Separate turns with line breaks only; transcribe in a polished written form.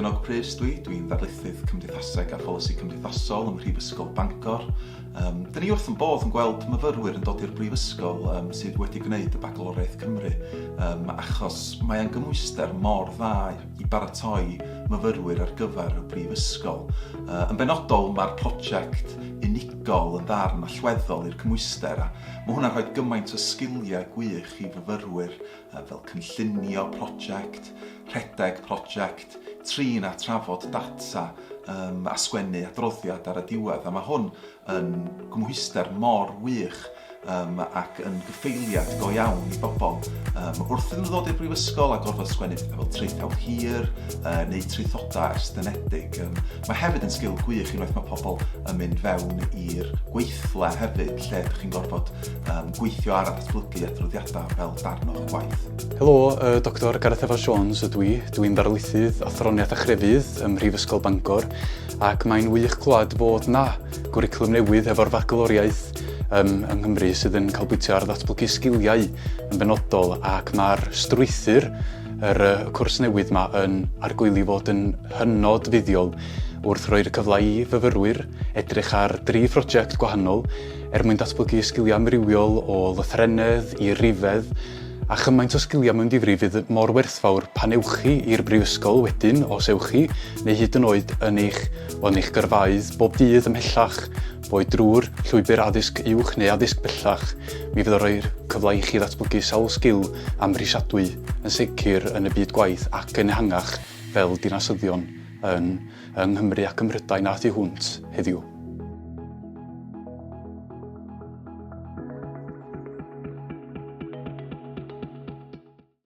Cynog Prys dwi, dwi'n ddarlithydd Cymdeithaseg a Pholisi Cymdeithasol ym Mhrifysgol Bangor. Um, dyn ni wrth yn bodd yn gweld myfyrwyr yn dod i'r brifysgol um, sydd wedi gwneud y Bagloriaeth Cymru, um, achos mae e'n gymhwyster mor dda i baratoi myfyrwyr ar gyfer y brifysgol. Uh, yn benodol, mae'r prosiect unigol yn ddarn allweddol i'r cymhwyster a mae hwnna'n rhoi gymaint o sgiliau gwych i fyfyrwyr fel cynllunio prosiect, rhedeg prosiect, trin a trafod data um, a sgwennu adroddiad ar y diwedd. A mae hwn yn gymhwyster mor wych um, ac yn gyffeiliad go iawn i bobl um, wrth iddyn nhw ddod i'r brifysgol a gorfod sgwennu pethau fel traethawd hir uh, neu traethodau estynedig. Um, mae hefyd yn sgil gwych unwaith mae pobl yn mynd fewn i'r gweithle hefyd lle ydych chi'n gorfod um, gweithio ar a datblygu adroddiadau fel darn o'ch gwaith.
Helo, uh, Dr Gareth Evans Jones ydw i. Dwi'n ddarlithydd athroniaeth a chrefydd ym Mhrifysgol Bangor ac mae'n wych clywed fod na gwricwlwm newydd efo'r fagloriaeth um, yng Nghymru sydd yn canolbwyntio ar ddatblygu sgiliau yn benodol ac mae'r strwythur yr uh, cwrs newydd yma yn argoeli fod yn hynod fuddiol wrth roi'r cyfle i fyfyrwyr edrych ar dri phrosiect gwahanol er mwyn datblygu sgiliau amrywiol o lythrennedd i rifedd a chymaint o sgiliau mewn difri fydd mor werthfawr pan ewch chi i'r brifysgol wedyn, os ewch chi, neu hyd yn oed yn eich, wel, yn eich gyrfaoedd bob dydd ymhellach, boed drwy'r llwybr addysg uwch neu addysg bellach, mi fydd o'n rhoi'r cyfle i chi ddatblygu sawl sgil amhrisiadwy yn sicr yn y byd gwaith ac yn ehangach fel dinasyddion yn yng Nghymru ac ym Mhrydain a thu hwnt heddiw.